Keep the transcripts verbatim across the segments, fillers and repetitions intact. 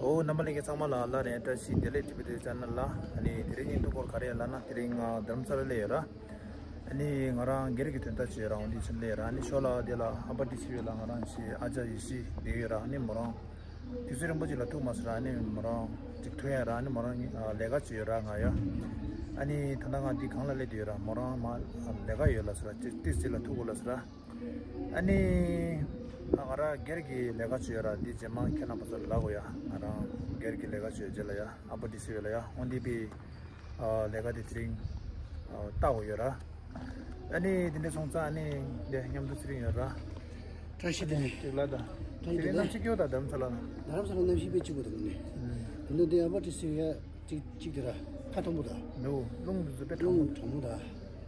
ཨོ་རྣམ་པ་ལྷན་རྒྱས་ཚང་མ་ལ་སླར་ཡང་བཀྲ་ཤིས་བདེ་ལེགས། ཊི་བི་ཊི་ཆེ་ནལ་ལ། ཨ་ནི་དེ་རིང་ཉིན་ཐོ་སྐོར་ག་རེ་ཡིན་ལབ་ན། དེ་རིང་ང་རྡ་རམ་ས་ལ་སླེབས་ཡོད་ར། ཨ་ནི་ང་རང་སྒེར་གྱི་དོན་དག་ཅིག་ཡོད་ར། འོ་འདི་ཕྱིར་སླེབས་ཡོད་ར། ཨ་ནི་ཞོར་ལ་དེ་ལ་ཨ་པ་ཊི་སི་ཝི་ལ་ང་རང་ཞེ་ཨ་ཅག་ཡེ་ཤེས་བསྡད་ཡོད་ར། ཨ་ནི་མོ་རང་དུས་ཚོད་རིང་པོ་ཅིག་ལ་ཐུག་མ་སོང་ར། ཨ་ནི་མོ་རང་ཅིག་ཐུག་ཡ་ར། ཨ་ནི་མོ་རང་ཨ་ལས་ཀ་ཅིག་ཡོད་ར་ང་ཡ། ཨ་ནི་ད་ལྟ་ང་འདི་སྒང་ལ་སླེབས་བསྡད་ཡོད་ར། མོ་རང་མ་ལས་ཀ་ཡོད་ལབ་སོང་ར། ཏིས་ཏིས་ཅིག་ལ་ཐུག་དགོས་ལབ་སོང་ར། ཨ་ནི། ང་རང་སྒེར་གྱི་ལས་ཀ་ཅིག་ཡོད་ར། འདི་རྗེས་མ་ཁྱེད་རྣམ་པ་ཚོ་ལ་ལབ་དགོས་ཡ། ང་རང་སྒེར་གྱི་ལས་ཀ་ཅིག་ཡོད་རྗེས་ལ་ཡ། ཨ་པ་ཊི་སི་ཝི་ལ་ཡ། འོ་འདི་པའི་ཨ་ལས་ཀ་དེ་དེ་རིང་ཨ་ལྟ་དགོས་ཡོད་ར། ཨ་ནི་དེ་འདྲ་སོང་ཙང་ཨ་ནི་འདི་མཉམ་དུ་ཚེ་རིང་ཡོད་ར། བཀྲ་ཤིས་བདེ་ལེགས། ཅིག་ལ་ད། བཀྲ་ཤིས་དེ་རིང་བདེ་ལེགས། གནམ་གཤིས་སྐྱོ་ད་རྡ་རམ་ས་ལ་ན། རྡ་རམ་ས་ལ་གནམ་གཤིས་དཔེ་སྐྱིད་པོ་འདུག་ནི། ཨུམ། དེ་འདྲ་འདི་ཨ་པ་ཊི་སི་ཝི་ཡ། གཅིག་གཅིག་དེ་ར་ཁ་ཐོན་པོ་ར། ནོ། རླུང་དུ་ཟུ་པའི་གྲང་མོ། རླུང་གྲང་མོ་ར།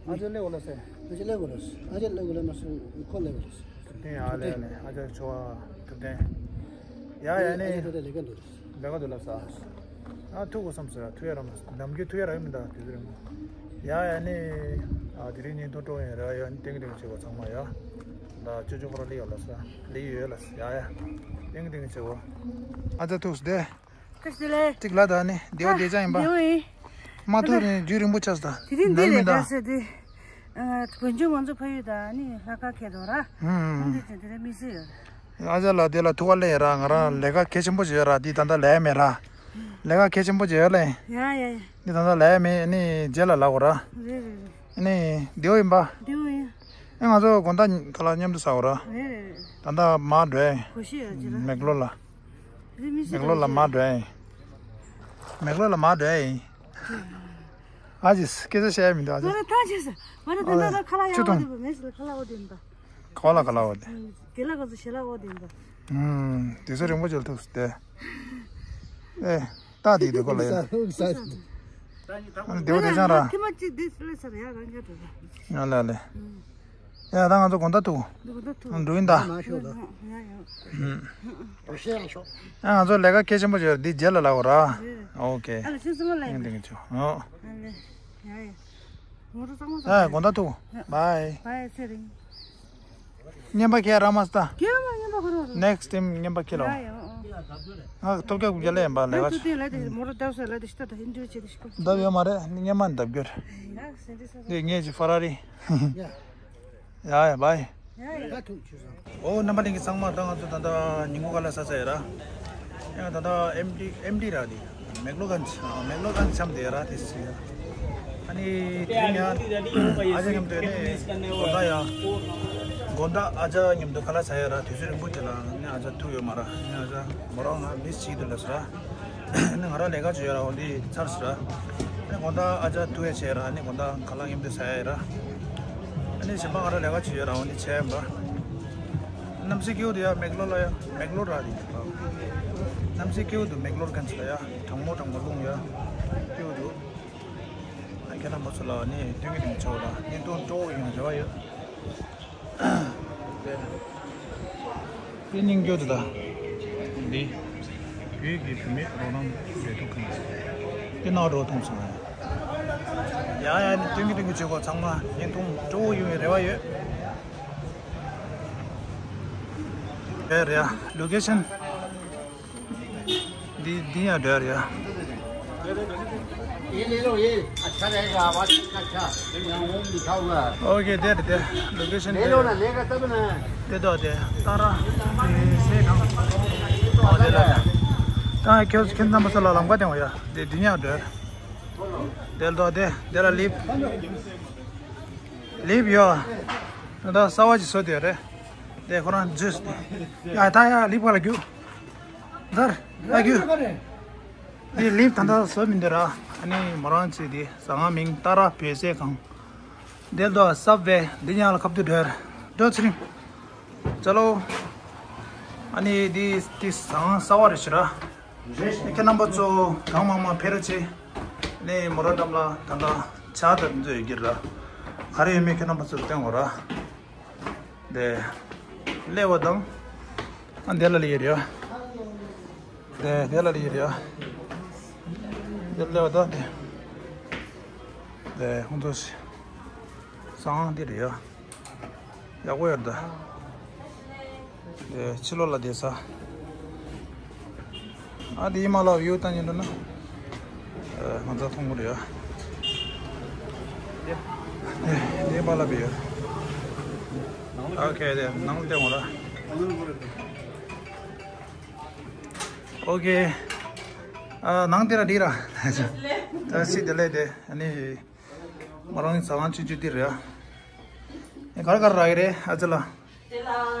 ཨ་ཅག་སླེབས་འོ་ལ་སེ། ཨ་ཅག་སླེབས་འོ་ལ་སེ། ཨ་ཅག་སླེབས་འོ་ལ་མ་སེ། ཁོ་སླེབས་འོ་ལ་སེ། ཐུབ་བསྟན་ཡ་ལེ་ལེ། ཨ་ཅག་ཆོ་བ་ཐུབ་བསྟན། ཡ་ཡ་ནི། ཨ་ཅག་ད་ལས་ཀ་འདུག་ལ་སེ། ལས་ཀ་འདུག་ལབ་ས། ཨ་ཐུག་གོ་བསམ་སོ་ཡ། ཐུག་ཡ་ར་མ་སེ། ནམ་རྒྱུན་ཐུག་ཡ་ར་ཡོད་མི་འདུག་དུས་ཚོད་རིང་མོ། ཡ་ཡ་ནི། ཨ་དེ་རིང་ཉིན་ཐོ་སྤྲོ་ཡ་ར་ཡ། ནི་ཏེང་ཏེང་བྱེད་གོ་ཚང་མ་ཡ། ད་ཅོ་ཅོ་ཁོ་ར་སླེབས་ཡོད་ལབ་ས། སླེབས་ཡོད་ལབ་ས། ཡ་ཡ། ཏེང་ཏེང་བྱེད་གོ། ཨ་ཅག་ཐུག་སྟེ། ཀ་སི་ལེ། ཅིག་ལ་ད་ནི་བདེ་བ་བདེ་ཅག་ཡིན་པ། བདེ་བ་ཡིན། མ་ཐུག་ནི་རྒྱུན་རིང་པོ་ཆགས་ད། དེ་རིང་འདི་ནལ་མི་ལས་ད། ཀ་སེ་དེ། ཨ་བོན་ཆུ་མང་ཚོ་ཕ་ཡུལ་ད་ནི་ལྷ་ཁ་ཁེ་དོ་ར། ཧུམ། འདི་ཅན་དེ་རེ་མི་སེ་ཡོད། ཨ་ཅག་ལ་དེ་ལ་ཐུག་པ་ལེ་ཡ་ར། ང་རང་ལས་ཀ་གལ་ཆེན་པོ་ཞིག་ཡོད་ར། འདི་ད་ལྟ་ལས་ཡ་མེད་ར། ལས་ཀ་གལ་ཆེན་པོ་ཞིག་ཡོད་ལེ། ཡ་ཡ་ཡ། འདི་ད་ལྟ་ལས་ཡ་མེད། ནི་རྗེས་ལ་ལབ་གོ་ར། རེད་རེད་རེད། ནི་བདེ་བོ་ཡིན་པ། བདེ་བོ་ཡིན། ཨེ་ང་ཚོ་དགོང་དག་ཁ་ལག་མཉམ་དུ་ཟ་གོ་ར། རེད་རེད་རེད། ད་ལྟ་མར་འགྲོ་ཡ་ཡིན། གོ་ཤེས་ཡོད་ཅི་ར། མེག་ལོར་ལ། རེད་མི་ཤེས་མེག་ལོར་ལ་མར་འགྲོ་ཡ་ཡིན། མེག་ལོར་ལ་མར་འགྲོ་ཡ་ཡིན། ཨ་ཅིས་སྐད་ཆ་བཤད་ཡ་མི་འདུག་ཨ་ཅིས། ང་རང་ཐང་ཆད་སོང་། ང་རང་ད་ལྟ་ཁ་ལག་ཡག་པོ་འདུག་མེད་སོང་། ཁ་ལག་འོ་དེ་འདུག་ག་བ་ལ་ག་ལ་འོ་དེ། དགེ་ལགས་ཁོ་ཚོ་ཞལ་ལག་འོ་དེ་འདུག་ཨུམ། དུས་ཚོད་རིང་པོ་ཅིག་ལ་ཐུག་སྟེ། ཨེ། ད་དེ་དེ་ཁོ་ལ་ཡ། ཨ་ནི་དེ་བ་དེ་ཅང་ར། ཁྱི་མ་གཅིག་དེ་སླེབས་ཚར་ཡ་རང་རྒྱ་འགྲོ་ར། ང་ལ་ལེ། ཡ་ད་ང་ཚོ་དགོང་དག་ཐུག་འདུག་འདུག་ཐུག་འགྲོ་ཡིན་ད། མ་ཤོག་ད། ཡ་ཡ། ཨ་ང་ཚོ་ལས་ཀ་གལ་ཆེན་པོ་ཞིག་ཡོད། འདི་རྗེས་ལ་ལབ་ར། ཨོ་ཁེ། ཨ་ལ་ཆུ་སྲིན་མོ་ལ་ཡིན། ཏིང་ཏིང་ཆུ། ཨོ། ཨ་ལེ། ཡ་ཡ། ངོ་རུ་གཙང་མ་ཨ་དགོང་དག་ཐུག་བའི། བའི་ཚེ་རིང་། རྔན་པ་ཁྱེར་ར་མ་སྟ། ཁྱེར་མ་རྔན་པ་ཁོ་རང་རེད། ནེག་སི་ཊེམ་རྔན་པ་ཁྱེར་ལོ། ཡ་ཡ་ཨོ། ང་ཐོབ་སྐྱབས་དགུ་རྒྱལ་ལ་ཡིན་པ་ལས་ཀ་ཆེ། ལས་དེ་མོ་ར་བརྡབ་ས་ལས་དེ་ཤི་ཏོ་ད་ཧིན་དུ་ཆེ་དེ་ཤི་ཀོ། བརྡབ་ཡོད་མ་རེད། རྔན་མ་བརྡབ་རྒྱུར། ཡ་སེ་འདི་ས་ས། འདི་ངེད་ཀྱི་ཧྥ་ར་རི། ཡ། ཡ་ཡ་བའི། ཡ་ཡ། ཨོ་རྣམ་པ་ལྷན་རྒྱས་ཚང་མ་ད་ང་ཚོ་ད་ལྟ་ཉིན་གུང་ཁ་ལག་ཟ་ས་ཡོད་ར། ཡང་ད་ལྟ་ཨེམ་ཌི་ཨེམ་ཌི་ར་དེ། མེག་ལོར་གན་ཆ་མེག་ལོར་གན་ཆ་འཆམ་དེ་ར་དེ་སི་ཡ། ཨ་ནི་དེ་རིང་ཡང་ཨ་ཅག་མཉམ་དུ་ནི་དགོང་དག་ཡ། དགོང་དག་ཨ་ཅག་མཉམ་དུ་ཁ་ལག་ཟ་ཡ་ར། དུས་ཚོད་རིང་པོ་དེ་ལ་ནི་ཨ་ཅག་ཐུག་ཡོད་མ་ར། ནི་ཨ་ཅག་མོ་རང་ང་མིས་བྱེད་འདུག་ལབ་སོང་ར། ནི་ང་རང་ལས་ཀ་ཅིག་ཡོད་ར། འོ་འདི་ཚར་སོང་ར། ནི་དགོང་དག་ཨ་ཅག་ཐུག་ཡ་བྱས་ར། ནི་དགོང་དག་ཁ་ལག་མཉམ་དུ་ཟ་ཡ་ར། ཨ་ནི་གཞན་པ་ང་རང་ལས་ཀ་ཅིག་ཡོད་ར། འོ་འདི་བྱས་ཡིན་པ། གནམ་གཤིས་སྐྱིད་པོ་འདུག་ཡ། མེག་ལོར་ལ་ཡ། མེག་ལོར་ར་རེད། གནམ་གཤིས་སྐྱིད་པོ་འདུག་མེག་ལོར་གན་ཆ་ལ་ཡ། གྲང་མོ་གྲང་མོ་རླུང་ཡ། སྐྱིད་པོ་འདུག་ཨ་ཁྱེད་རྣམ་པ་ཚོ་ལ་ནི་སྟོན་གྱི་འདུག་ཆོག་ལ་ནི་སྟོན་སྤྲོ་བོ་ཡོང་རེ་བ་ཡོད། དེ་སྙིང་རྗེ་འདུག་ད། འདི། བོད་ཀྱི་བུད་མེད་རོགས་རམ་འབྲེལ་གཏུག་ཁང་། དེ་ནང་འགྲོ་ཐུབ་སོང་། ཡ་ཡ་ནི་སྟོན་གྱི་སྟོན་གྱི་བྱེད་སྒོ་ཚང་མ་བརྙན་ཐུང་སྤྲོ་བོ་ཡོང་བའི་རེ་བ་ཡོད། རེད་རེད་ཡ། ལོ་ཀེ་ཤན། འདི་འདི་ཡང་འདྲ་རེད་ཡ། ये ले लो, ये अच्छा रहेगा, आवाज कितना अच्छा, यहाँ ओम लिखा हुआ है। ཨོ་ཁེ། དེ་རེད་དེ། ལོ་ཀེ་ཤན་ले དེ། लो ना, लेगा तब ना। དེ་དོ་དེ། ཏཱ་ར་དེ་སེ་ཁང་། ཨོ་དེ་ལ་དེ། ད་ཁྱོད་ཁྱེད་རྣམ་པ་ཚོ་ལ་ལམ་ཁ་སྟོན་དགོས་ཡ། དེ་འདི་ཡང་འདྲ། དེ་ལ་དོ་དེ། དེ་ལ་ལིབ། ལིབ་ཡོད། ད་གསར་པ་ཅིག་བཟོས་དེ་རེད། དེ་ཁོ་རང་ཇུས་དེ། ཡ་ད་ཡ་ལིབ་ག་ལ་རྒྱུག་ཟར་ཨ་ཁྱོད། འདི་ལིབ་ད་ལྟ་བཟོ་མི་འདུག་ར། ཨ་ནི་མོ་རང་ཚོས་འདི་ཟ་ཁང་མིང་ཏཱ་ར་བོད་ཟས་ཁང་། འདིར་དུ་སབ་ཝེ་འདི་ཉག་ལ་ཁབ་ཏུ་སྒྲོལ་སྒྲོལ་ཚེ་རིང་། ཅ་ལོ། ཨ་ནི་འདི་འདི་ཟ་ཁང་གསར་པ་རེད་ཤག་ར། ཁྱེད་རྣམ་པ་ཚོ་གང་མང་མང་ཕེབས་རོགས་བྱེད། ཨ་ནི་མོ་རང་འགྲམ་ལ་ད་ལྟ་ཇ་དང་འདི་ཚོ་ཡོད་ཀྱི་ར། ག་རེ་ཡོད་མེད་ཁྱེད་རྣམ་པ་ཚོར་སྟོན་དགོས་ར། དེ། སླེབས་པ་དང་། ཨ་འདི་ལ་སླེབས་ཡོད་རེད། དེ་དེ་ལ་སླེབས་ཡོད་རེད། དེ་སླེབས་པ་དང་དེ། དེ་ཁོང་ཚོ་ཟ་ཁང་འདི་རེད། ཡག་པོ་ཡོད་ད། དེ་ཕྱི་ལོགས་ལ་བསྡད་ས། ཨ་དེའི་མ་ལ་བིའུ་ལྟ་ཉན་འགྲོ་ན། ཨ་ང་ཚོ་མཐོང་གི་རེད་ཡ། དེའི་མ་ལ་བིའུ། ཨོ་ཁེ་དེ་ནང་ལ་བལྟས་འོང་ར། ཨོ་ཁེ། ཨ་ནང་དེ་ར་འདི་ར། ད་སི་དེ་ལས་དེ་ཨ་ནི། ང་རང་ཟ་ཁང་ཆུང་ཆུང་འདི་རེད་ཨ། ཨེ་ག་རེ་ག་རེ་རག་གི་རེད་ཨ་ཅེ་ལགས། དེ་ལ་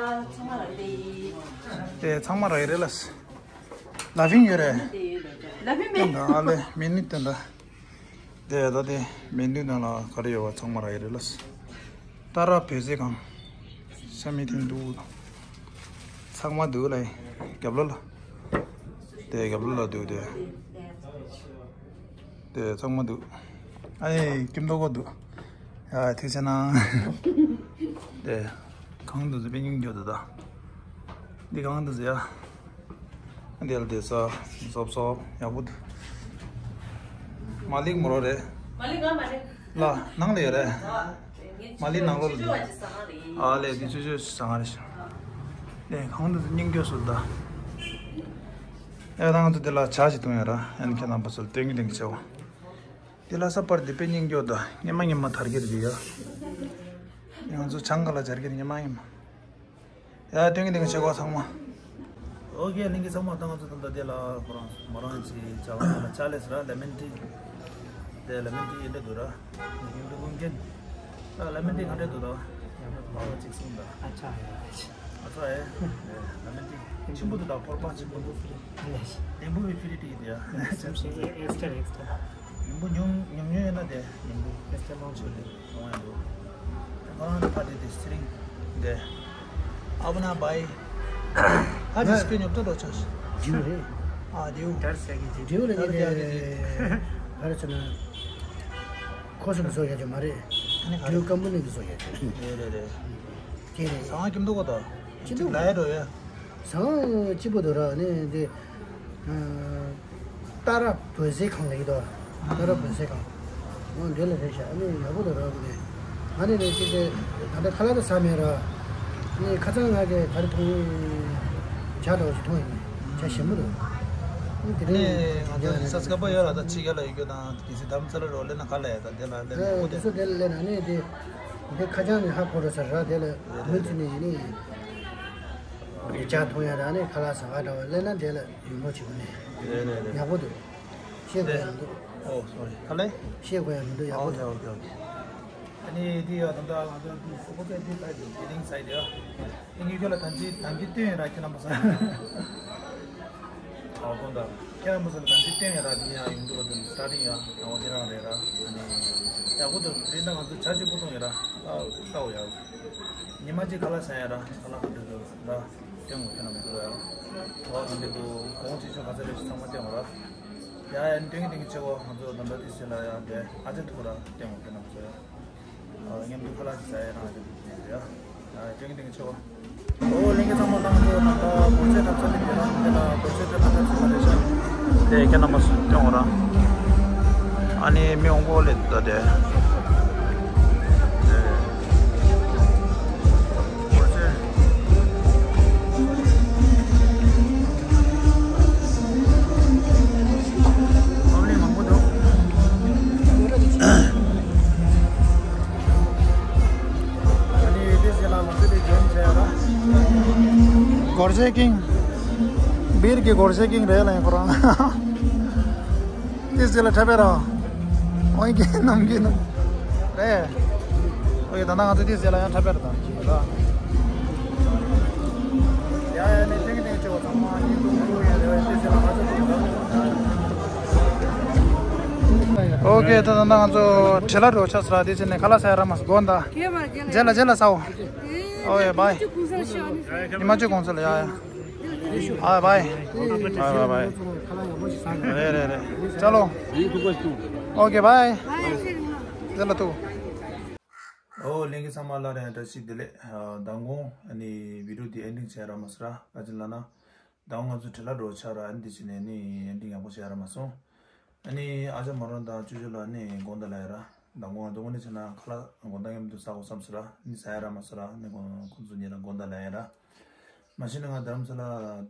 ཚང་མ་རག་གི་རེད། དེ་ཚང་མ་རག་གི་རེད་ལགས། ལ་ཕིང་ཡོད་རེད། ལ་ཕིང་མེད། སྟོན་དང་ཨ་ལེ་མེ་ནུ་སྟོན་དང་། དེ་ད་དེ་མེ་ནུ་ནང་ལ་ག་རེ་ཡོད་པ་ཚང་མ་རག་གི་རེད་ལགས། ཏཱ་ར་བོད་ཟས་ཁང་། ས་མིག་ཐུན་འདུག་ཚང་མ་འདུག་ལ། རྒྱབ་ལོགས་ལ། དེ་རྒྱབ་ལོགས་ལ་འདུག་དེ། དེ་ཚང་མ་འདུག་ཨ་ནི་ཀིམ་ཏོ་གོ་འདུག་ཡ་ཐུགས་རྗེ་གནང་། དེ་གང་འདུག་ཟེར་དཔེ་སྙིང་རྗེ་འདུག་ད། འདི་གང་འདུག་ཟེར་ཡ། འདི་ལ་དེ་ས་སོབ་སོབ་ཡག་པོ་འདུག་མ་ལིག་མོ་རོ་རེད། མ་ལིག་ང་མ་རེད། ལ་ནང་ལ་ཡོད་རེད། མ་ལིག་ནང་ལོགས་ལ་འདུག་ཨ་ལས་འདི་ཆུ་ཆུ་ཟ་ང་རེད་ཤག་ལས་གང་འདུག་སྙིང་རྗེ་སུ་ད། ཨེ་ད་ང་ཚོ་འདི་ལ་ཇ་ཞིག་བཏུང་ཡ་ར་ཨན་ཁྱེད་རྣམ་པ་ཚོ་ལ་སྟོན་གི་སྟོན་གི་ཆེ་བ། འདི་ལ་ས་པར་འདི་དཔེ་སྙིང་རྗེ་ད་སྙེ་མ་སྙེ་མ་དར་གི་རེད་ཡ། ང་ཚོ་ཆང་ག་ལ་སྦྱར་གི་རེད་སྙེ་མ་སྙེ་མ། ཡ་སྟོན་གི་སྟོན་གི་ཆེ་བ་ཚང་མ། ཨོ་ཁེ་ལིང་གི་ཚང་མ་ད་ང་ཚོ་ད་ལྟ་འདི་ལ་ཁོ་རང་མོ་རང་ཅི་ཇ་བ་ལ་ཇ་ལས་ར་ལེ་མན་ཊི། དེ་ལེ་མན་ཊི་ཡིན་འདྲ་འདུག་ར། ཡིན་འདུག་ཀུན་མཁྱེན། ལེ་མན་ཊི་ག་འདྲ་འདུག་ད། ཡག་པོ་འདུག་ཨ་ཅིག་གསུངས་ད། ཨ་ཅག་ཡ། ཨ་ཅག་ཡ། ལེ་མན་ཊི་ཆེན་པོ་འདུག་ད་ཕོར་པ་ཆེན་པོ་འདུག་ལེ་ཤ། ལྡེམ་པོ་བའི་ཕི་རི་ཏི་དེ་ཡ། ཨེག་སི་ཊ་ཨེག་སི་ཊ། ལྡེམ་པོ་ཉུང་ཉུང་ཉུང་ཡོད་ན་དེ་ལྡེམ་པོ། ཨེག་སི་ཊ་ལོང་ཆོད་དེ། ཁོ་རང་ཕ་དེ་དེ་སི་རིང་། དེ། ཨ་བ་ན་བའི། ཨ་དེ་སི་ཀི་ཉོབ་ཏོ་རོ་ཆོས། དེའུ་རེད། ཨ་དེའུ། དར་སེ་གི་དེ། དེའུ་ལ་ནི་དེ། ག་རེ་ཟེར་ན། ཁོ་ཚོ་གི་བཟོ་ཡ་ཅིག་མ་རེད། ཨ་ནི་ག་རེ། དེའུ་ཀམ་པ་ནི་གི་བཟོ་ཡ་ཅིག་རེད་རེད་རེད། དེ་རེད། ཟ་ཁང་ཁྱིམ་དུ་གོ་དོ། ཅི་འདུག་ལ་ཡ་རོ་ཡ། ཟ་ཁང་སྐྱིད་པོ་འདུག་ར་ནི་དེ། ཏཱ་ར་བོད་ཟས་ཁང་ལ་ཡིན་དོ། ཏཱ་ར་བོད་ཟས་ཁང་། འོ་འདི་ལ་རེད་ཤག་ཨ་ནི་ཡག་པོ་འདུག་ར་གོ་ནི། ང་ནི་ནི་ཅིག་དེ་ད་ལྟ་ཁ་ལག་ད་ཟ་མེད་ར། ནི་ཁ་སང་ང་གི་ག་རེ་འཐུང་། ཇ་འདྲ་བོ་ཞིག་འཐུང་ཡིན། ཇ་ཞིམ་པོ་འདུག་ཨ་ནི་དེ་རིང་ང་ཚོ་ས་སྐལ་པ་ཡོད་ལ་ད་ཕྱི་རྒྱལ་ལ་ཡོད་རྒྱུ་དང་གལ་སྲིད་དྷ་རམ་ས་ལ་རོ་སླེབས་ན་ག་ལ་ཡ་ད་དེ་ལ་སླེབས་ན་ཡག་པོ་དེ། དེ་ཚོ་དེ་ལ་སླེབས་ན་ནི་དེ། འདི་ཁ་བྱང་ནི་ཧ་གོ་ར་ས་ར་དེ་ལ་མུ་ཚི་ནི་ཡིན་ནི། ཇ་འཐུང་ཡ་ར་ནི་ཁ་ལག་ཟ་ག་འདྲ་བ་སླེབས་ན་དེ་ལ་ཡོད་མོ་བྱེད་གོ་ནི། རེད་རེད་རེད། ཡག་པོ་འདུག་བཤད་དགོས་ཡ་མི་འདུག་ཨོ་སོ་རི། ཧ་ལེ། བཤད་དགོས་ཡ་མི་འདུག་ཡག་པོ་འདུག་ཨོ་ཁེ་ཨོ་ཁེ། ཨ་ནི་འདི་ཡ་ད་ལྟ་ང་ཚོ་འདི་སོ་པོ་ཏེ་འདི་སའི་འདུག་དེ་རིང་སའི་འདི་ཡ། ཨ་ནི་ཁྱོད་ལ་དམ་ཚིག་དམ་ཚིག་སྟོན་ཡ་ར་ཁྱེད་རྣམ་པ་ཚོ། ཨོ་དགོངས་དག་ཁྱེད་རྣམ་པ་ཚོ་ལ་དམ་ཚིག་སྟོན་ཡ་ར་འདི་ཡ་ཡོང་འདུག་བ་དེ་སྟ་རིང་ཡ་ཡང་བ་དེ་རང་རེད་ར། ཨ་ནི་ཡག་པོ་འདུག་དེ་རིང་ད་ང་ཚོ་ཇ་གཅིག་པོ་འཐུང་ཡ་ར་ལྟ་ལྟ་འོ་ཡ། ཉི་མ་གཅིག་ཁ་ལག་ཟ་ཡ་ར་ཁ་ལག་ག་འདྲ་འདུག་ར། སྟོན་འོ་ཁྱེད་རྣམ་པ་ཚོ་ཡ། ཨོ་དེ་འདྲ་འདུག་གོང་ཆེ་ཆུང་ག་ཚོད་རེད་ཚང་མ་སྟོན་འོ་ར། ཡ་ཡ་ནི་སྟོན་གི་སྟོན་གི་ཆེ་བོ་ང་ཚོ་ད་ལྟ་དེ་ཟེར་ལ་ཡ་དེ་ཨ་ཅེ་ཐུག་ར་སྟོན་འོ་ཁྱེད་རྣམ་པ་ཚོ་ཡ། མཉམ་དུ་ཁ་ལག་ཅིག་ཟ་ཡ་རང་ཡ་དེ་ཡ། ཡ་ཡ་སྟོན་གི་སྟོན་གི་ཆེ་བོ། ཨོ་ལྷན་རྒྱས་ཚང་མ་ལ་ང་ཚོ་ནང་ལ་སྒོར་གཞས་འཁྲབ་ས་དེ་དེ་རང་དེ་ལ་སྒོར་གཞས་འཁྲབ་ན་འཁྲབ་ས་མ་རེད་ཤག་དེ་ཁྱེད་རྣམ་པ་སྟོན་འོ་ར། ཨ་ནི་མི་འོང་གོ་ལེ་ད་དེ། སྒོར་གཞས། ཨོ་ལེ་མང་པོ་འདུག་ཨ་ནི་དེ་ཟེར་ལ་ང་ཚོ་དེ་འཇོན་བྱས་ཡ་ལ། སྒོར་གཞས་ཀིང་། སྦིར་གྱི་སྒོར་གཞས་ཀིང་རེད་ལ་ཡིན་ཁོ་རང་། དེ་ཟེར་ལ་འཁྲབ་པའི་ར། ཨོ་ཡིན་གྱི་ནམ་གྱི་ནམ། རེད། ཨོ་ཡིན་ད་ལྟ་ང་ཚོ་དེ་ཟེར་ལ་ཡང་འཁྲབ་པའི་ར་ད། ཡ་ཡ་ནི་ཏིང་ཏིང་ཆེ་བ་ཚང་མ་ཡིན་འདུག་འདུག་ཡ་རེད་བ་དེ་ཟེར་ལ་ང་ཚོ་འདུག་ད། ཨོ་ཁེ་ད་ད་ལྟ་ང་ཚོ་བྲེལ་ལ་འགྲོ་ཆགས་སོང་ར་དེ་ཕྱིན་ནས་ཁ་ལག་ཟ་ཡ་རག་མ་སོང་དགོངས་དག་རྗེས་ལ་རྗེས་ལ་ཟའོ། ཨོ་ཡ་བའི། ཉི་མ་གཅིག་གོང་ཚོད་ལ་ཡ་ཡ། ཨ་བའི། བའི་བའི། རེད་རེད་རེད། ཅ་ལོ། ཨོ་ཁེ་བའི། རྗེས་ལ་ཐུག་ཨོ་ལྷན་རྒྱས་ཚང་མ་ལ་རེ་བཀྲ་ཤིས་བདེ་ལེགས། མདང་དགོང་ཨ་ནི་བི་ཌིའོ་འདི་ཨེན་ཌིང་བྱས་རག་མ་སོང་ར་ག་ཅི་ལབ་ན། མདང་དགོང་ང་ཚོ་བྲེལ་ལ་འགྲོ་ཆགས་ར་ཨ་ནི་འདི་བྱས་ནས་ནི་ཨེན་ཌིང་ཡག་པོ་བྱས་རག་མ་སོང་། ཨ་ནི་ཨ་ཅག་མོ་རང་དང་ཅོ་ཅོ་ལགས་ནི་དགོངས་དག་ལབ་ཡ་ར། མདང་དགོང་ང་ཚོ་དངོས་གནས་བྱས་ན་ཁ་ལག་དགོང་དག་མཉམ་དུ་ཟ་དགོས་བསམ་སོང་ར་ནི་ཟ་ཡ་རག་མ་སོང་ར་ནི་ཁོང་ཁོང་ཚོ་གཉིས་ལ་དགོངས་དག་ལབ་ཡ་ར། མ་གཞི་ནས་ང་རྡ་རམ་ས་ལ་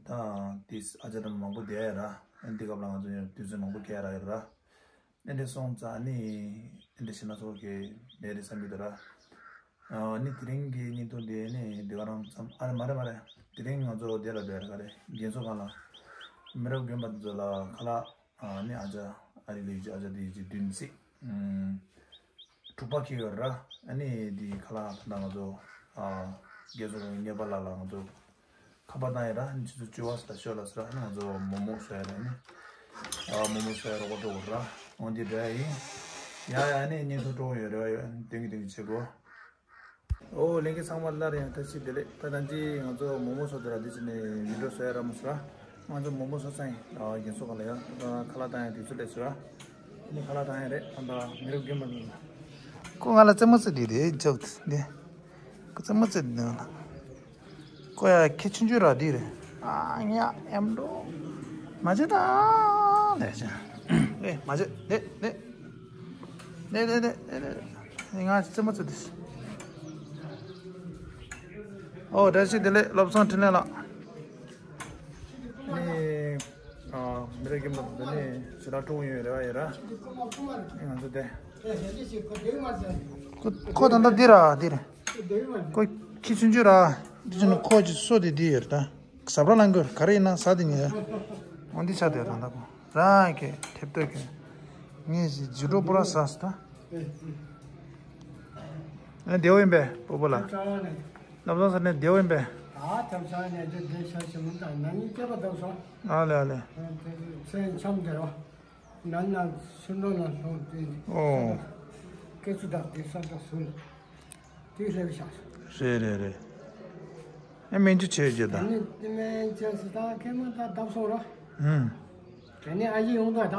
དང་དེ་ཨ་ཅག་འདྲ་མང་པོ་བསྡད་ཡ་ར། འདི་སྐབས་ལ་ང་ཚོ་ཡང་དུས་ཚོད་མང་པོ་བསྐྱལ་ཡ་རག་ཡོད་ར། ཨེ་འདྲ་སོང་ཙང་ནི་ཨེ་འདྲ་བྱས་ན་ཚོར་གི་མེད་རེད་བསམ་གྱི་འདུག་ར། ཨ་ནི་དེ་རིང་གི་བརྙན་ཐུང་འདི་ནི་འདི་ག་རང་ཙམ། ཨ་རེ་མ་རེད་མ་རེད། དེ་རིང་ང་ཚོ་འདི་ལ་འདི་རེད། ག་རེ་རྒན་གསོ་ཁང་ལ་མི་རབས་རྒན་པ་འདི་ཚོ་ལ་ཁ་ལག་ཨ་ནི་ཨ་ཅག་ཨ་རི་ལི་ཨ་ཅག་དེ་ཅིག་བདུན་ཚིགས་དྲུག་པ་ཁེལ་ཡོད་ར། ཨ་ནི་འདི་ཁ་ལག་ད་ལྟ་ང་ཚོ་ཨ་རྒན་གསོ་ཁང་གི་ངེས་པ་ལ་ལ་ང་ཚོ་ཁ་པར་བཏང་ཡོད་ར། ཨ་ནི་ཆུ་ཚོད་བཅུ་པ་ལ་ཤོག་ལ་ཟེར་ར། ཨ་ནི་ང་ཚོ་མོག་མོག་བཟོ་ཡ་ར། ཨ་ནི་ཨ་མོག་མོག་བཟོ་ཡ་རོགས་པ་འགྲོ་དགོས་ར། འོ་འདི་འདྲ་ཡིན། ཡ་ཡ་ཨ་ནི་བརྙན་ཐུང་སྤྲོ་བོ་ཡོད་རེད་བ། ཡོད་དོན་གྱི་དོན་གྱི་བྱེད་དགོས། ཨོ་ལྷན་རྒྱས་ཚང་མ་སླར་ཡང་བཀྲ་ཤིས་བདེ་ལེགས། ད་ནང་ཅི་ང་ཚོ་མོག་མོག་བཟོ་དེ་ར། འདི་ཅི་ནས་མི་འགྲོ་བཟོ་ཡ་ར་མོ་ཟེར་ར། ང་ཚོ་མོག་མོག་བཟོ་ཚར་ཡིན། ཨ་རྒན་གསོ་ཁང་ལ་ཡ་ད་ཁ་ལག་བཏང་ཡ་དུས་ཚོད་སླེབས་ཟེར་ར། ཨ་ནི་ཁ་ལག་བཏང་ཡ་རེད། ད་ད་མི་རབས་རྒན་པ་ཚོ་ཁོ་ང་ལ་རྩེད་མོ་རྩེ་དེ་རེད། འཇོག་འདི་ཁོ་རྩེད་མོ་རྩེ་དེ་འདུག་ཁོ་ཡ་ཁྱི་ཆུང་ཆུང་ར་འདི་རེད། ཨ་ཉ་ཨེམ་འགྲོ་མ་བྱེད་ད་ལས་བྱེད། ཨེ་མ་བྱེད་ནེ་ནེ་ནེ་ནེ་ནེ་ནེ་ནེ་ང་རྩེད་མོ་རྩེ་དེ། ཨོ་བཀྲ་ཤིས་བདེ་ལེགས། བློ་བཟང་འཕྲིན་ལས་ལགས། ནི་ཨ་མི་རབས་རྒན་པ་འདི་ནི་ཞེ་དྲག་སྤྲོ་པོ་ཡོད་རེད་བ། ཡོད་ར། ང་ཚོ་དེ་ཁོ་ཁོ་ད་ལྟ་འདི་ར་འདི་རེད། ཁོ་ཁྱི་ཆུང་ཆུང་ར། འདི་ཆུ་ནི་ཁོ་གི་སོ་དེ་འདི་ཡོད་རེད་ད། ཟབ་ར་ལང་གོ་ག་རེ་ཡིན་ན་ཟ་དེ་ཉེ། འོ་འདི་ཆ་དེ་རང་ད་ཁོ་རང་གི་ཐེབས་ཏོ་གི་ངས་ཞིག་ཇི་འགྲོ་པོ་ར་ཟ་ཟ་ད། ཨ་བདེ་བོ་ཡིན་པས་སྤོ་བོ་ལ། བློ་བཟང་ས་ནས་བདེ་བོ་ཡིན་པས། ཨ་ཐབས་ཆག་ནས་དེ་བདེ་ཤ་ཞིམ་མོ་དང་ན་ནིང་སྐྱེས་པ་དང་སོང་། ཨ་ལེ་ཨ་ལེ། ཚེ་འཆམ་དེ་རོ། ནན་ན་སུན་འགྲོ་ན་སོང་དེ། ཨོ། སྐད་ཆུ་དག་དེ་ས་དག་སུན། དེ་སླེབས་ཤག་རེད་རེད་རེད། ཨེ་སྨན་བཅོས་བྱས་རྗེས་དང་། ཨ་ནི་སྨན་བཅོས་སུ་དང་ཁེ་མ་ད་བརྡབ་སོང་ར། ཧུམ། དེ་ནས་ཨ་ཡེ་ཡོང་ད་ད།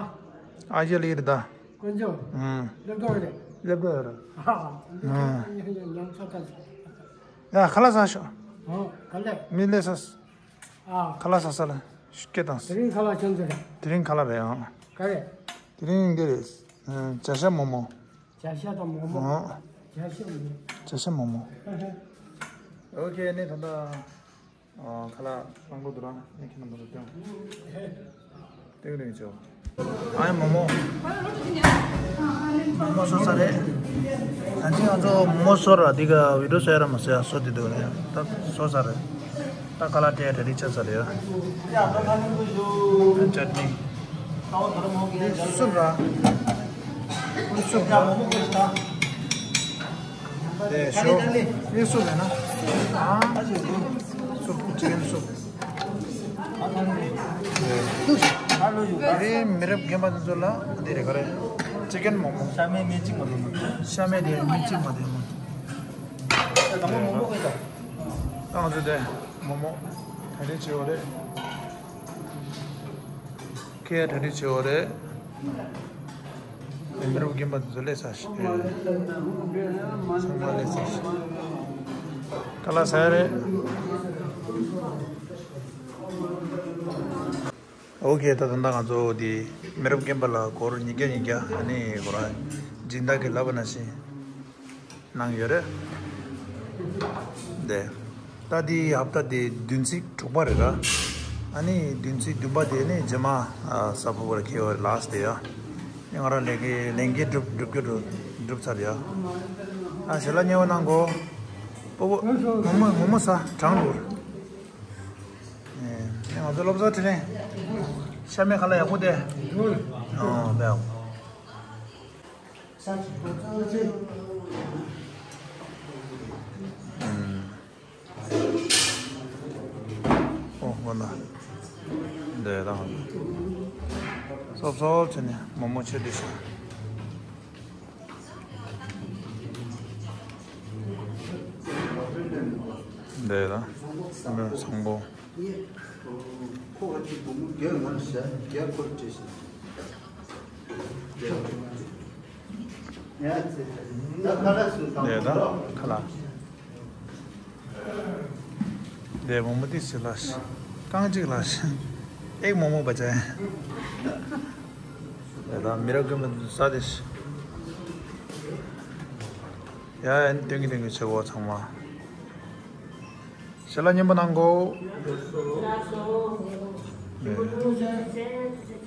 ཨ་ཡེ་ལི་རེད་ད། དཀོན་མཆོག་ཧུམ། སླེབས་འགྲོ་རེད། སླེབས་འགྲོ་ཡོད་རེད། ཧ་ཧ། ཉམས་ཚོད་ད། ཡ་ཁ་ལག་ཟ་ཤོག་ཨོ་ག་ལེ། མི་ལས་ས། ཨ། ཁ་ལག་ཟ་ས་ལ་ཤུགས་སྐྱེད་དང་། དེ་རིང་ཁ་ལག་ཆང་ཚོད་རེད། དེ་རིང་ཁ་ལག་རེད་ཨང་། ག་རེ། དེ་རིང་འདི་རེད། བྱ་ཤ་མོག་མོག་བྱ་ཤ་དང་མོག་མོག་ཨང་། བྱ་ཤ་མོག་མོག་བྱ་ཤ་མོག་མོག་ཨོ་ཁེ་ནི་ད་ལྟ་ཁ་ལག་རང་པོ་དུ་རང་ནི་ཁྱེད་རྣམ་པ་ཚོ་སྟོན། ཏིང་རིང་ཆོ། ཨའི་མོག་མོག་མོག་མོག་བཟོ་ས་རེད། ད་ཅི་ང་ཚོ་མོག་མོག་བཟོ་ར་འདི་ག་བི་ཌིའོ་བཟོ་ཡ་ར་མ་བཟོ་ཡ་བཟོ་དེ་འདུག་རེད། ད་བཟོ་ས་རེད། ད་ཁ་ལག་སྤྲད་རེ་རེ་ཆ་ས་རེད། ད་ཅ་ནི། འདི་སུབ་ར། འདི་སུབ་ར། དེ་ཤོ། འདི་སུབ་རེད་ན། ཨ། སུབ་ཅི་ཀན་སུབ། དེ་མི་རབས་རྒན་པ་དེ་ཚོ་ལ་འདི་རེད་ག་རེ། ཅི་ཀན་མོག་མོག་ཤ་མེད་མི་གཅིག་མ་འདུག་ཤ་མེད་དེ་མི་གཅིག་མ་འདུག་ད་མོག་མོག་གི་ད། ང་ཚོ་དེ་མོག་མོག་གྲ་སྒྲིག་བྱེད་འོ་རེད། ཁེ་གྲ་སྒྲིག་བྱེད་འོ་རེད། མི་རབས་རྒན་པ་དེ་ཚོ་སླེབས་ས་ཞིག་ཚང་མ་སླེབས་ས་ཞིག་ཁ་ལག་ཟ་ཡ་རེད། ཨོ་ཁེ། ད་ད་ལྟ་ང་ཚོ་དེ་མི་རབས་རྒན་པ་ལ་སྒོར་ཉིས་བརྒྱ་ཉིས་བརྒྱ་ཨ་ནི་ཁོ་རང་སྦྱིན་བདག་གིས་ལབ་པ་ནང་བཞིན་གནང་ཡོད་རེད། དེ་ད་དེ་ཧབ་ཏ་དེ་བདུན་ཚིགས་དྲུག་པ་རེད་ར། ཨ་ནི་བདུན་ཚིགས་བདུན་པ་དེ་ནི་རྗེས་མ་ཨ་ས་ཕོ་བར་ཁེ་བར་ལགས་དེ་ཡ། ཨ་ནི་ང་རང་ལས་ཀའི་ལས་འགན་སྒྲུབ་སྒྲུབ་རྒྱུ་འགྲུབ་སྒྲུབ་ཚར་ཡ། ཨ་ཞལ་ལག་མཉེས་པོ་གནང་གོ། སྤོ་བོ་མོག་མོག་མོག་མོག་ཟ་གྲང་འདུག་ཨེ་ང་ཚོ་སློབ་གསོ་ཁྲིད་ལེན། ཤ་མེད་ཁ་ལག་ཡག་པོ་དེ། ཨོ་བས། ཨུམ། ཨོ་ཧོ་ན། འདི་དང་། སོབ་སོབ་བྱས་ནས་མོག་མོག་ཆོས་འདི་ཤ། འདི་དང་། བཟང་པོ། འདི་དང་ཁ་ལག་འདི་མོག་མོག་ཏིས་ལ་ཤི། རྐང་གཅིག་ལ་ཤི། ཨེག་མོག་མོག་བ་ཅན། འདི་དང་མི་རབས་རྒན་པ་ཟ་དེ་ཤི། ཡ་ཡ་ནི་སྟོན་གི་སྟོན་གི་ཆེ་བོ་ཚང་མ། ཞལ་ལག་མཉེས་པོ་གནང་གོ། ཐུགས་རྗེ་ཆེ།